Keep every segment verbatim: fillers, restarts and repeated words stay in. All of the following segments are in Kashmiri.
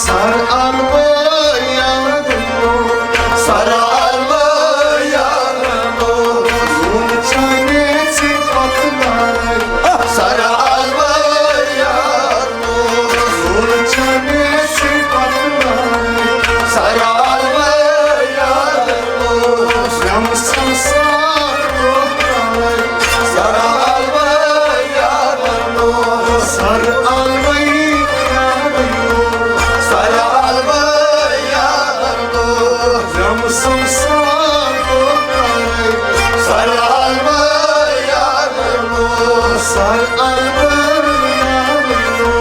سر الویارنو، سر الویارنو، زون چانے سی پتنارے۔ سر الویارنو، زون چانے سی پتنارے۔ سر الویارنو، زم سمسار کو سر الوی یارنو، سر الوی یارنو، سر الوی یارنو، زم سمسار کو سر الوی یارنو، سر الوی یارنو،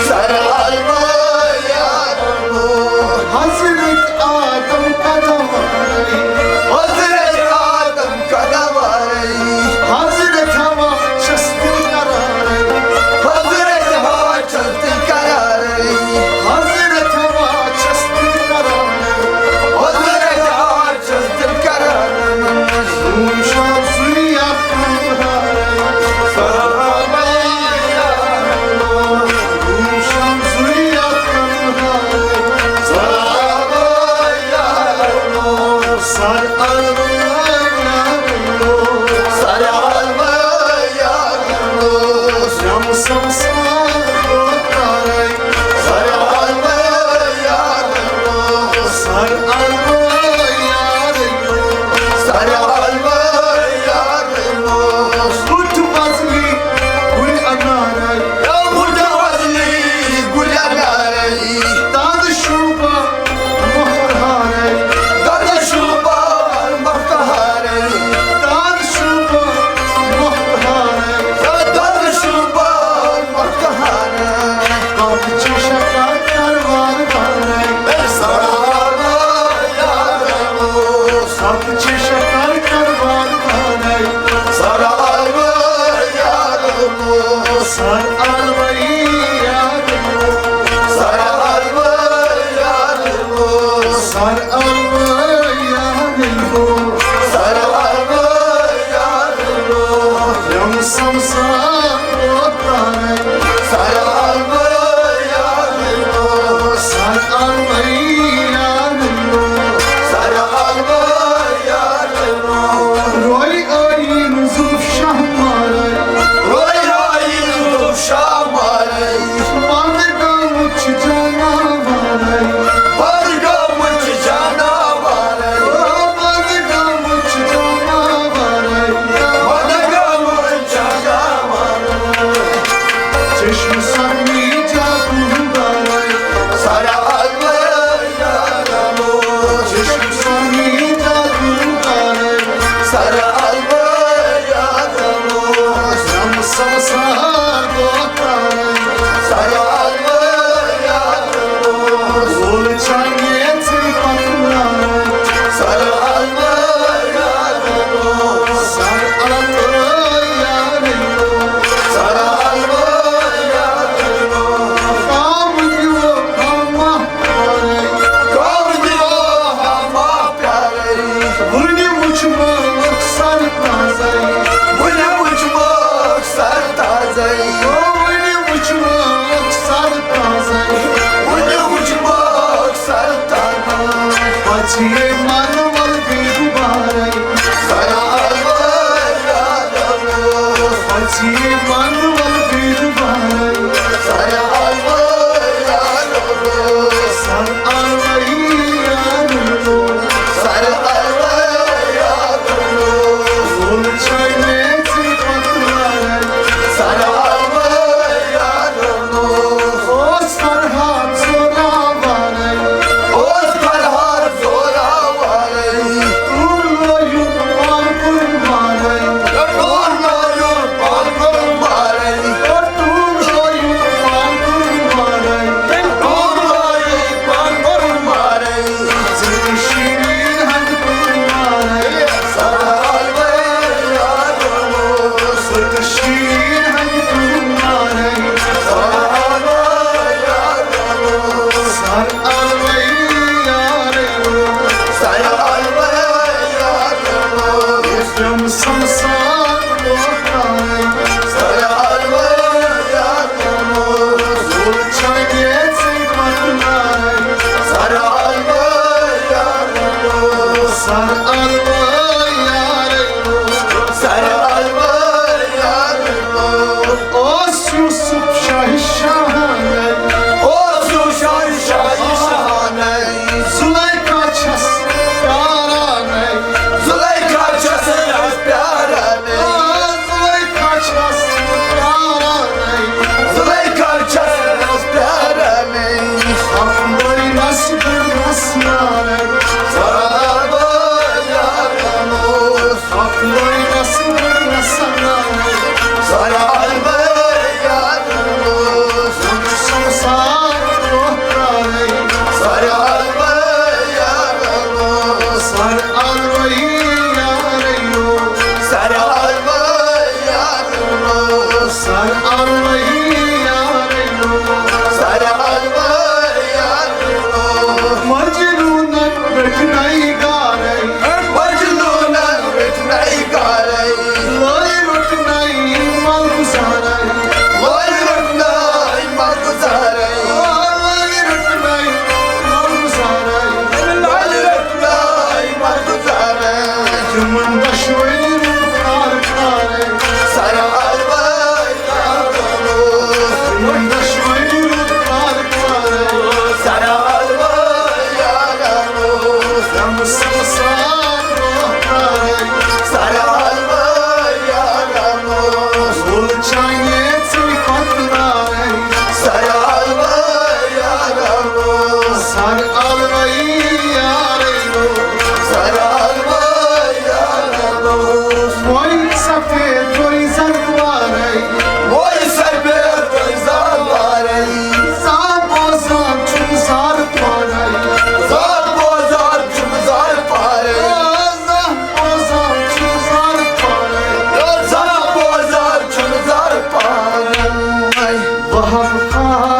سر الوی یارنو۔ حضرت آدم قدم حضرت آدم قدم حضرت حوا چست قرار حضرت حوا چست قرار حضرت حوا چست قرار حضرت حوا چست قرار۔ روشن زویا سر الویارنو، سر الویارنو، زم سمسار کوتارے۔ سر الویارنو، سر الویارنو، سر الویارنو، سُت وزنی گُلۍ انارے۔ سُت وزنی گُلۍ انارے۔ تاج شوبہ مۄختہارے۔ دۄدٕ شوٗبان مۄختہارے۔ دۄدٕ شوٗبان مۄختہارے۔ دۄدٕ شوٗبان مۄختہارے۔ کتھ چھِ شکر کروان دارے۔ سرا یارمو۔ کتھ چھِ شکر کروان دارے۔ سرا یارمو۔ سر الوی یارمو۔ سر الوی یارمو۔ سر الوی یارمو۔ سر الوی یارمو۔ یم سمسار کوتارے۔ سر الوی یارمو۔ سر الوی یارمو۔ سر الوی یارمو۔ روی آیین زلف شاہ مارے۔ روی آیین زلف شاہ مارے۔ پنٛد گامٕچ جاناوارے۔ پنٛد گامٕچ جاناوارے۔ پنٛد گامٕچ جاناوارے۔ پنٛد گامٕچ جاناوارے۔ چشم سمی جادو دارے۔ سرا الوی یارمو۔ چشم سمی جادو دارے۔ سرا الوی یارمو۔ زم سمسار کوتارے۔ سرا الوی یارمو۔ گول چانے ژے پکنارے۔ سرا الوی یارمو۔ سر الوی یارمو۔ سر الوی یارمو۔ کام دیو ہما پیارے۔ کام دیو ہما پیارے۔ وُنہِ وُچھمَکھ سر تازے۔ وُنہِ وُچھمَکھ سر تازے۔ وُنہِ وُچھمَکھ سر تازے۔ وُنہِ وُچھمَکھ سر تازے۔ پچھیے من ول بے دوبارے۔ سرا الوی یارمو۔ پچھیے من ول بے دوبارے۔ سرا الوی یارمو۔ سر الوی یارمو۔ سر الوی یارمو۔ گول چانے ژے پکنارے۔ سرا الوی یارمو۔ اوس فرہاد زوراوارے۔ اوس فرہاد زوراوارے۔ تُل لویُن پان قربانَے۔ تُل لویُن پان قربانَے۔ تُل لویُن پان قربانَے۔ تُل لویُن پان قربانَے۔ ژٕ شیٖریٖن ہنٛد قربانَے۔ سرا الوی یارمو۔ ژٕ شیٖریٖن ہنٛد قربانَے۔ سرا الوی یارمو۔ سر الوی یارمو۔ سر الوی یارمو۔ یُس تِم سمسار کوتارے۔ سر الوی یارمو۔ گول چانے ژے پکنارے۔ تِمن دۄشوٕنی روٗد کار کارے۔ تِمن دۄشوٕنی روٗد کار کارے۔ تِم سمسار روح کارے۔ وُل چانے ژےٚ پتہٕ نارے۔ سر الوی یارو، سر الوی یارو، سر الوی یارو۔ وۄنۍ سفید، وۄنۍ زرد وارے۔ وۄنۍ سفید، وۄنۍ زرد وارے۔ زا بوزان چھُم زار پارے۔ زا بوزان چھُم زار پارے۔ زا بوزان چھُم زار پارے۔ زا بوزان چھُم زار پارے۔ بہٕ ہم